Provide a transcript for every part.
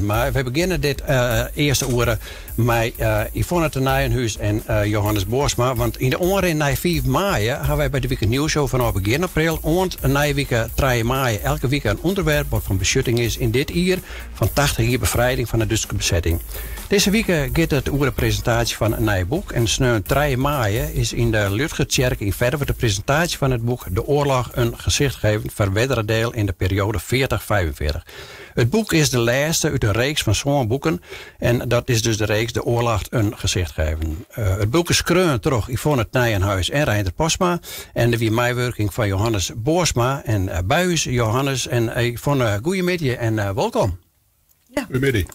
Mar we begjinne dit earste oere mei Yvonne te Nijenhuis en Johannes Boorsma. Want yn de oanrin nei 5 maaie ha wy by de Wike Nieuwsshow fanôf begjin april oant nije wike 3 maaie elke wike in ûnderwerp wat fan besjutting is yn dit jier fan 80 jier befrijding fan de Dútske besetting. Dizze wike giet it oer de presintaasje fan in nij boek en sneon 3 maaie is yn de Liudgertsjerke yn Ferwert de presintaasje fan it boek De oorlog een gezicht geven, Ferwerderadeel in de periode 40-45. It boek is de lêste út in reeks fan sân boeken en dat is dus de reeks De oorlog een gezicht geven. It boek is skreaun troch Yvonne Nijenhuis en Reinder Postma en der wie meiwurking fan Johannes Boorsma en by ús Johannes en Yvonne, goeiemiddei en wolkom. Ja. Goeiemiddei.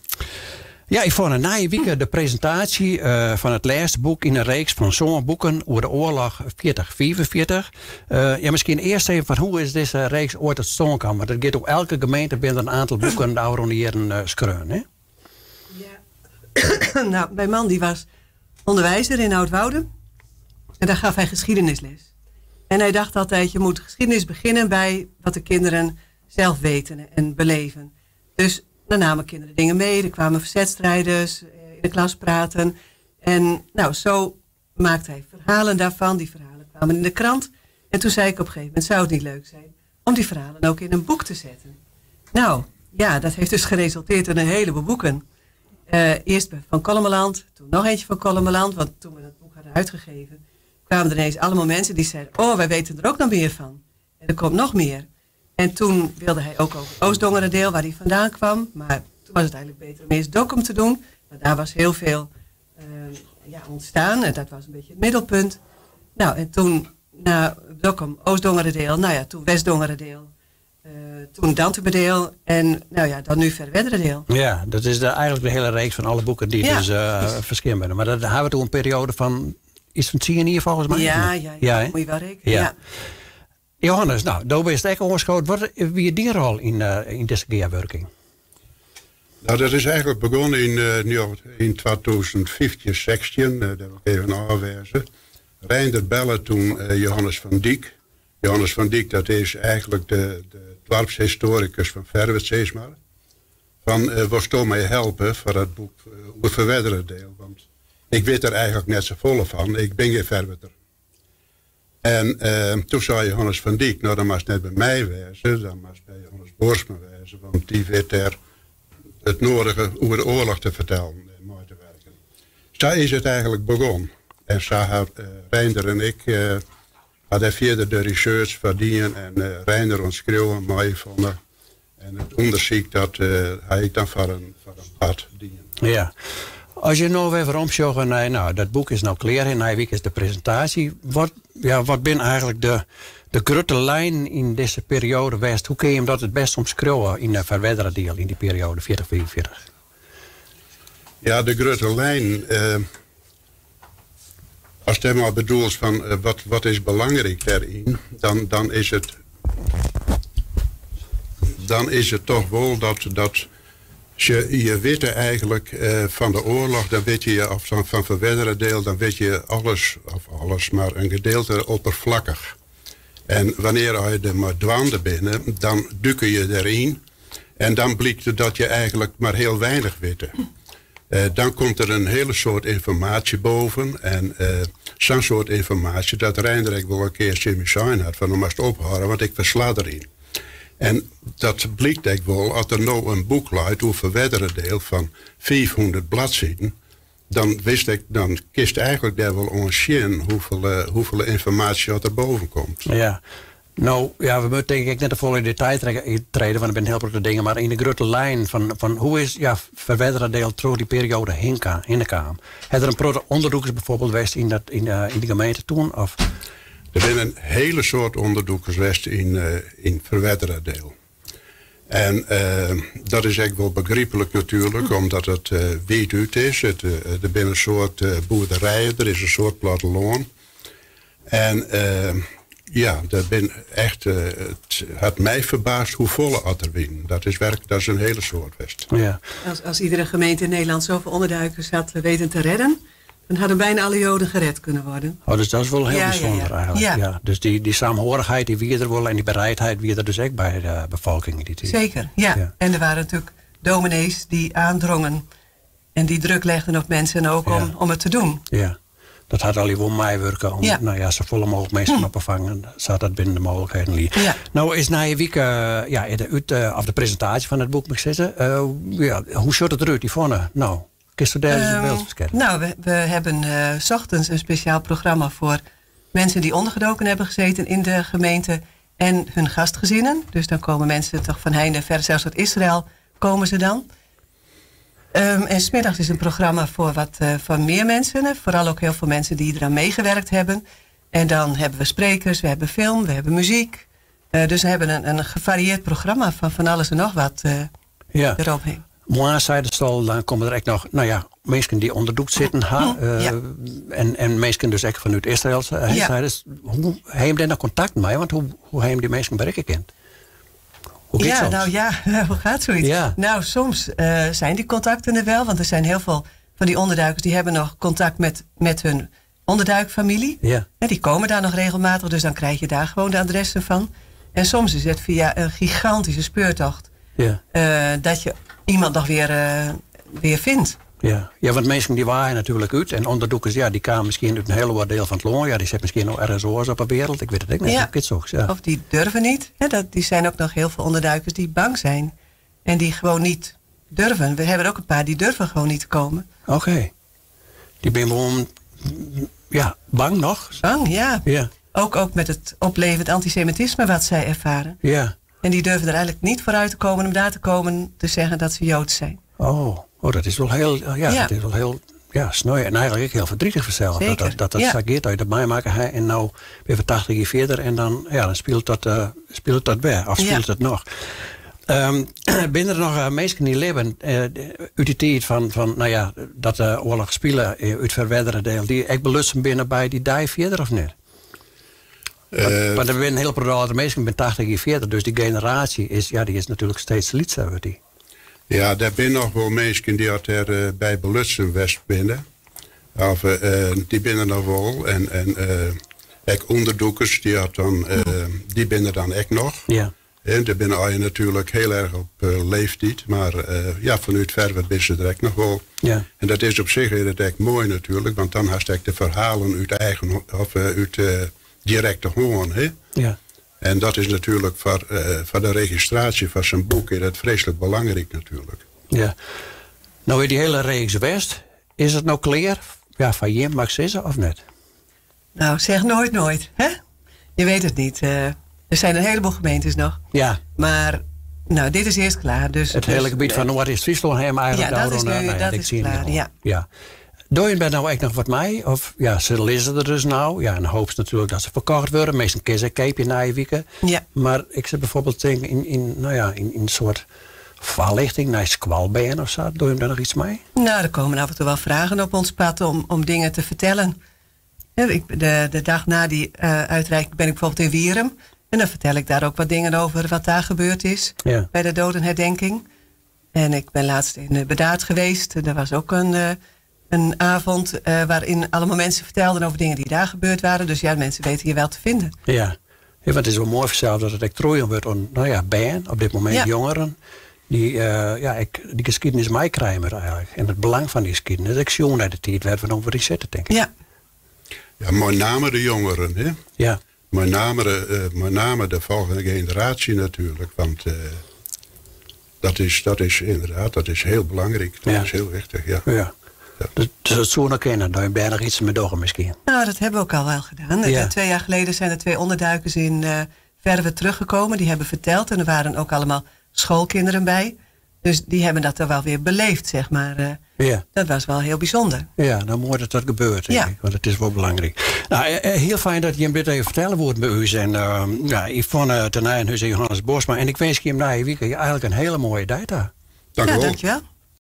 Ja, Yvonne, nije wike de presintaasje fan it lêste boek yn in reeks fan sân boeken oer de oarloch 40-45. Ja, miskien earst even fan hoe is dizze reeks oait tot stân kaam? Want it giet oer elke gemeente binne der in oantal boeken de ôfrûne jierren skreaun, hè? Ja. Nou, mijn man die was onderwijzer in Oudwoude. En daar gaf hij geschiedenisles. En hij dacht altijd, je moet geschiedenis beginnen bij wat de kinderen zelf weten en beleven. Dus dan namen kinderen dingen mee. Er kwamen verzetstrijders in de klas praten. En nou, zo maakte hij verhalen daarvan. Die verhalen kwamen in de krant. En toen zei ik op een gegeven moment, zou het niet leuk zijn om die verhalen ook in een boek te zetten? Nou, ja, dat heeft dus geresulteerd in een heleboel boeken. Eerst van Kollumerland, toen nog eentje van Kollumerland. Want toen we dat boek hadden uitgegeven, kwamen er ineens allemaal mensen die zeiden, oh, wij weten er ook nog meer van. En er komt nog meer. En toen wilde hij ook over Oostdongeradeel, waar hij vandaan kwam. Maar toen was het eigenlijk beter om eerst Dokkum te doen. Want daar was heel veel ontstaan. En dat was een beetje het middelpunt. Nou, en toen na Dokkum, Oostdongeradeel, nou ja, toen Westdongeradeel. Toen Dantumadiel en nou ja, dan nu Ferwerderadeel. Ja, dat is eigenlijk de hele reeks van alle boeken die dus verschenen zijn. Maar dat hebben we toen een periode van iets van 10 jaar volgens mij. Ja, ja, ja, Ja, hè? dat moet je wel rekenen. Ja. Ja. Johannes, nou, do bist ek oanskood. Wat wie die rol in deze gearwurking? Nou, dat is eigenlijk begonnen in 2015, 16, daar wil ik even aanwijzen. Reinder bellen toen Johannes van Dyk. Johannes van Dyk, dat is eigenlijk de dorpshistoricus van Ferwert, zeg maar. Van was toen mij helpen voor dat boek over Ferwerderadeel. Want ik weet er eigenlijk net zo volle van. Ik ben geen Ferwerter. En toen zei Johannes van Dyk, nou dan mag het net bij mij wezen, dan mag het bij Johannes Boorsma wezen, want die weet daar het nodige over de oorlog te vertellen en mooi te werken. Zo is het eigenlijk begonnen. En zo had Reinder en ik hadden verder de research verdiend en Reinder ontschreeuwen, mooi vonden. En het onderzoek dat hij ik dan voor een pad diende. Ja. Als je nou even omzocht naar, nou, dat boek is nou klaar en na week is de presentatie. Wat ben eigenlijk de grote lijn in deze periode geweest? Hoe kun je hem dat het best omschrijven in de Ferwerderadeel in die periode 40-44? Ja, de grote lijn, als het maar bedoelt van wat is belangrijk daarin, dan is het toch wel dat je weet eigenlijk van de oorlog, dan weet je, of van Ferwerderadeel, dan weet je alles, of alles, maar een gedeelte oppervlakkig. En wanneer je er maar dwaande binnen, dan duik je erin en dan blijkt het dat je eigenlijk maar heel weinig weet. Dan komt er een hele soort informatie boven en zo'n soort informatie dat Reinder wel een keer Jimmy zijn had van, dan moest ophouden, want ik versla erin. En dat blijkt ik wel, als er nou een boek luidt over Ferwerderadeel van 500 bladzijden, dan wist ik, dan kist eigenlijk daar wel onzin hoeveel informatie dat er boven komt. Ja. Nou, ja, we moeten denk ik net de volle in detail treden, want er zijn heel veel dingen, maar in de grote lijn van hoe is, ja, Ferwerderadeel door die periode heen kwam. Heb er een proto onderzoekers bijvoorbeeld geweest in de gemeente toen? Of? Er zijn een hele soort onderzoekers geweest in Ferwerderadeel. En dat is echt wel begrijpelijk natuurlijk, omdat het wijd uit is. Er zijn een soort boerderijen, er is een soort platteland. En ja, dat ben echt, het had mij verbaasd hoe volle dat er wien. Dat is werk, dat is een hele soort west. Als iedere gemeente in Nederland zoveel onderduikers had weten te redden, dan hadden bijna alle Joden gered kunnen worden. Oh, dus dat is wel heel bijzonder eigenlijk. Ja. Dus die saamhorigheid die wie er wel en die bereidheid wie er dus ook bij de bevolking in die tijd. Zeker, ja. En er waren natuurlijk dominees die aandrongen en die druk legden op mensen ook om het te doen. Ja, dat hat allegear wol meiwurke om Ja. nou ja, safolle mooglik minsken op te fangen, sa't dat binnen de mooglikheden lie. Ja. No is nije wike ja, de út, of de presintaasje fan it boek, moat ik sizze. Ja, hoe sjocht it derút, Yvonne? No, kinsto dêr ris in byld fan skeppe? Nou, we hebben 's ochtends een speciaal programma voor mensen die ondergedoken hebben gezeten in de gemeente en hun gastgezinnen. Dus dan komen mensen toch van heinde en verre, zelfs uit Israël komen ze dan. En 's middags is een programma voor meer mensen. Hè. Vooral ook heel veel mensen die eraan meegewerkt hebben. En dan hebben we sprekers, we hebben film, we hebben muziek. Dus we hebben een gevarieerd programma van alles en nog wat eromheen. Moarn seidest al, dan komme der ek noch, nou ja, minsken dy't ûnderdûkt sitten ha. En minsken dus ek fanút Israël, seidest. Hoe ha jim dêr noch kontakt mei? Want hoe ha jim dy minsken berikke kind? Hoe giet soks? Nou ja, hoe gaat zoiets? Nou, soms zijn die contacten er wel. Want er zijn heel veel van die onderduikers die hebben nog contact met hun onderduikfamilie. En die komen daar nog regelmatig, dus dan krijg je daar gewoon de adressen van. En soms is het via een gigantische speurtocht dat je iemand nog weer vindt. Ja. Ja, want minsken dy waaie natuerlik út. En ûnderdûkers, ja, dy kamen miskien út in hiel oar diel fan it lân. Ja, dy sitte miskien noch ergens oars op 'e wereld. Ik wit it ek net. Hoe giet soks? Ja. Of die durven niet. Hè, die zijn ook nog heel veel onderduikers die bang zijn. En die gewoon niet durven. We hebben ook een paar die durven gewoon niet te komen. Oké. Dy binne gewoan, ja, bang noch? Bang, ja. Ook met het oplevend antisemitisme wat zij ervaren. En die durven er eigenlijk niet vooruit te komen om daar te komen te zeggen dat ze Joods zijn. Oh, oh, dat is wel heel, ja, dat is wel heel, ja, sneu. En eigenlijk ek hiel verdrietig fansels. Dat dat sa giet, dat je dat meimakke ha en no binne we 80 jier fierder en dan, ja, dan spilet dat wer. Of spilet dat noch. Binne der noch minsken dy't libben út dy tiid fan, nou ja, dat de oarloch spile út Ferwerderadiel, dy't ek belutsen binne by dy dei fierder of net? Want der binne in hiel protte âldere minsken, binne 80 jier fierder, dus dy generaasje is, ja, dy is natuerlik steeds lytser, wurdt dy. Ja, der binne noch wol minsken dy't at dêr by belutsen west binne. Of dy binne noch wol. En ek ûnderdûkers, dy hat dan, dy binne dan ek noch. En dy binne allegear natuerlik hiel erch op leeftiid, mar ja, fanút Ferwert binne se der ek noch wol. En dat is op sich is it ek moai natuerlik, want dan hast ek de ferhalen út eigen, of út direkte hân, hè? En dat is natuerlik foar de registraasje fan sa'n boek is dat freeslik belangryk natuerlik. Ja. No is dy hiele reeks west. Is it no klear? Ja, foar jim, moat ik sizze, of net? Nou, zeg nooit nooit, hè? Je weet het niet. Er zijn een heleboel gemeentes nog. Maar nou, dit is eerst klaar. Dus, it hiele dus, gebiet fan Noardeast-Fryslân ha we eigentlik Ja, dat daar is nu, rûn, nou ja, dat ik is zie het klaar, niet ja. Ja. Doe je nou echt noch wat mei? Of ja, se lizze der dus no. Ja, en dan hoopst natuerlik dat se ferkocht wurde. Meastal kinne se keapje nije wike. Mar ik sit byfoarbyld tinken yn in soart foarljochting nei skoalbern of sa. Doe je dêr noch yts mei? Nou, er komen af en toe wel vragen op ons pad om dingen te vertellen. Ja, de dag na die uitreiking ben ik bijvoorbeeld in Wierum. En dan vertel ik daar ook wat dingen over wat daar gebeurd is. Bij de dodenherdenking. En ik ben laatst in Burdaard geweest. En er was ook een avond waarin allemaal mensen vertelden over dingen die daar gebeurd waren. Dus ja, mensen weten je wel te vinden. Ja, ja, want it is wol moai fansels dat it ek troaien wurdt oan, nou ja, bern, op dit momint jongeren, dy't ja, ek dy skiednis meikrije moatte eigentlik. En it belang fan dy skiednis. Ik sjoch nei de tiid wêr't we no foar sitte, tink ik. Ja, mei name de jongeren, hè? Mei name de folgjende generaasje natuerlik. Want dat is ynderdaad, dat is hiel belangryk. Dat is hiel wichtich, ja. Dus dat soe noch kinne, dat je dêr noch yts mei dogge miskien. Nou, dat hebben we ook al wel gedaan. 2 jaar geleden zijn er 2 onderduikers in Ferwert teruggekomen. Die hebben verteld en er waren ook allemaal schoolkinderen bij. Dus die hebben dat er wel weer beleefd. Dat was wel heel bijzonder. Ja, nou moai dat dat gebeurt, denk ik. Want it is wol belangryk. Nou, hiel fijn dat jim dit even fertelle woenen by ús. En ja, Yvonne ten Nijenhuis en Johannes Bosma. En ik winskje jim nije wike eigentlik in hiele moaie dei ta. Dank Ja, u wel. dankjewel.